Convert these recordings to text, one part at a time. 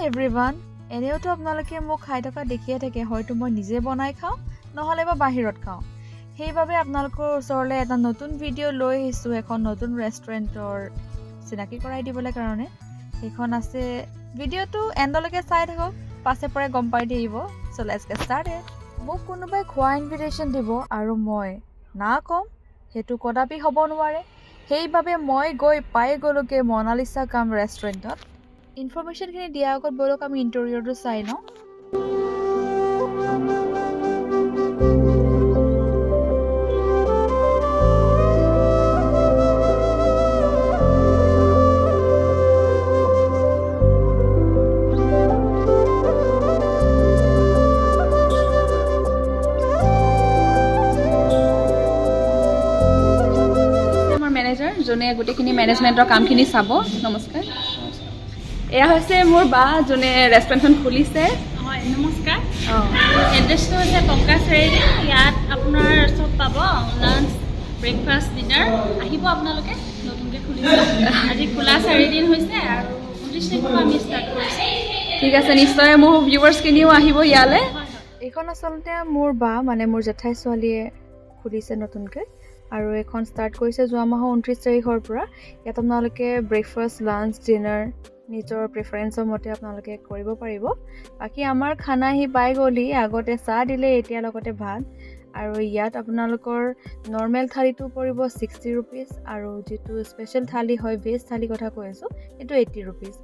Everyone. এনেওতো আপোনালোকে মোক খাই থকা দেখিয়ে থাকে। হয়তো মই নিজে বনাই খাওঁ, নহ'লে বা বাহিৰত খাওঁ। সেইবাবে আপোনালোকৰ ওচৰলৈ এটা নতুন ভিডিঅ' লৈ আহিছোঁ, এখন নতুন ৰেষ্টুৰেণ্টৰ চিনাকি কৰাই দিবলৈ কাৰণে। সেইখন আছে, ভিডিঅ'টো এণ্ডলৈকে চাই থাকক, পাছে পৰে গম পাই থাকিব। So let's get started. মোক কোনোবাই খোৱা ইনভিটেশ্যন দিব আৰু মই না ক'ম, সেইটো কদাপি হ'ব নোৱাৰে। সেইবাবে মই গৈ পাই গ'লোগৈ মনালিচা কাম ৰেষ্টুৰেণ্টত। ইনফৰ্মেশ্যনখিনি দিয়াৰ আগত ব'লক আমি ইণ্টেৰিয়ৰটো চাই লওঁ। আমাৰ মেনেজাৰ, যোনে গোটেইখিনি মেনেজমেণ্টৰ কামখিনি চাব। নমস্কাৰ। এয়া হৈছে মোৰ বা, যোনে ৰেষ্টুৰেণ্টখন খুলিছে। হয়, নমস্কাৰ। এড্ৰেছটো হৈছে পংকজ চাৰিআলি। ইয়াত আপোনাৰ চব পাব, লাঞ্চ, ব্ৰেকফাষ্ট, ডিনাৰ। আহিব আপোনালোকে। নতুনকৈ খুলিছোঁ, আজি খোলা 4 দিন হৈছে আৰু 29 তাৰিখৰ পৰা আমি ষ্টাৰ্ট কৰিছোঁ। ঠিক আছে, নিশ্চয় মোৰ ভিউৱাৰ্ছখিনিও আহিব ইয়ালৈ। হয়। এইখন আচলতে মোৰ বা, মানে মোৰ জেঠাই ছোৱালীয়ে খুলিছে নতুনকৈ আৰু এইখন ষ্টাৰ্ট কৰিছে যোৱা মাহৰ 29 তাৰিখৰ পৰা। ইয়াত আপোনালোকে ব্ৰেকফাষ্ট, লাঞ্চ, ডিনাৰ নিজৰ প্ৰিফাৰেঞ্চৰ মতে আপোনালোকে কৰিব পাৰিব। বাকী আমাৰ খানা আহি পাই গ'লহি। আগতে চাহ দিলে, এতিয়া লগতে ভাত। আৰু ইয়াত আপোনালোকৰ নৰ্মেল থালিটো পৰিব 60 ৰুপিজ আৰু যিটো স্পেচিয়েল থালি হয়, ভেজ থালি কথা কৈ আছোঁ, সেইটো 80 ৰুপিজ।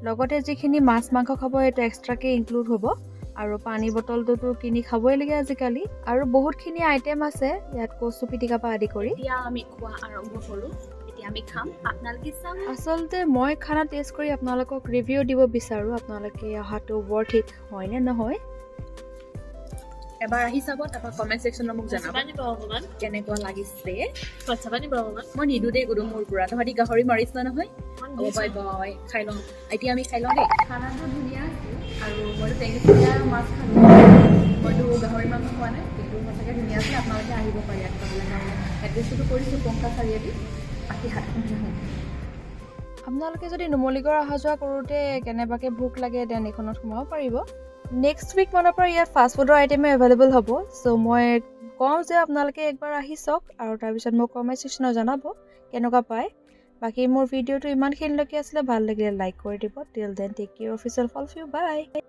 লগতে যিখিনি মাছ মাংস খাব, সেইটো এক্সট্ৰাকৈ ইনক্লুড হ'ব। আৰু পানী বটলটোতো কিনি খাবই লাগে আজিকালি। আৰু বহুতখিনি আইটেম আছে ইয়াত, কচু পিটিকা পৰা আদি কৰি। এতিয়া আমি খোৱা আৰম্ভ কৰোঁ। এতিয়া আমি খাম, আপোনালোকে চাওক। আচলতে মই খানা টেষ্ট কৰি আপোনালোকক ৰিভিউ দিব বিচাৰোঁ, আপোনালোকে অহাটো ৱৰ্থ it হয়নে নহয়। এবাৰ আহি চাব, তাৰপৰা কমেণ্ট ছেকশ্যনত মোক জনাব নিব অকণমান। কেনেকুৱা লাগিছে। পইচা নিব অকণমান। মই নিদো দেই গুডু, মোৰ পুৰা তহঁতি গাহৰি মাৰিছ নহয়। অ' বাই বাই, খাই লওঁ। এতিয়া আমি খাই লওঁ দেই। খানাটো ধুনীয়া আছিল আৰু মইতো টেঙেচীয়া মাছ খালোঁ, মইতো গাহৰি মাংস খোৱা নাই, কিন্তু সঁচাকৈ ধুনীয়া আছিল। আপোনালোকে আহিব পাৰে ইয়াত খাবলৈ কাৰণে। এড্ৰেছটোতো কৰিছোঁ, পংকজ চাৰিআলি। বাকী হাতখন ধুওঁ। আপোনালোকে যদি নুমলীগড় অহা যোৱা কৰোঁতে কেনেবাকৈ ভোক লাগে, then এইখনত সোমাব পাৰিব। নেক্সট উইক মানৰ পৰা ইয়াত ফাষ্ট ফুডৰ আইটেমো এভেইলেবল হ'ব। চ' মই কওঁ যে আপোনালোকে একবাৰ আহি চাওক আৰু তাৰপিছত মোক কমেণ্ট ছেকশ্যনত জনাব কেনেকুৱা পায়। বাকী মোৰ ভিডিঅ'টো ইমানখিনিলৈকে আছিলে। ভাল লাগিলে লাইক কৰি দিব। Till then, take care of yourself, all you, bye.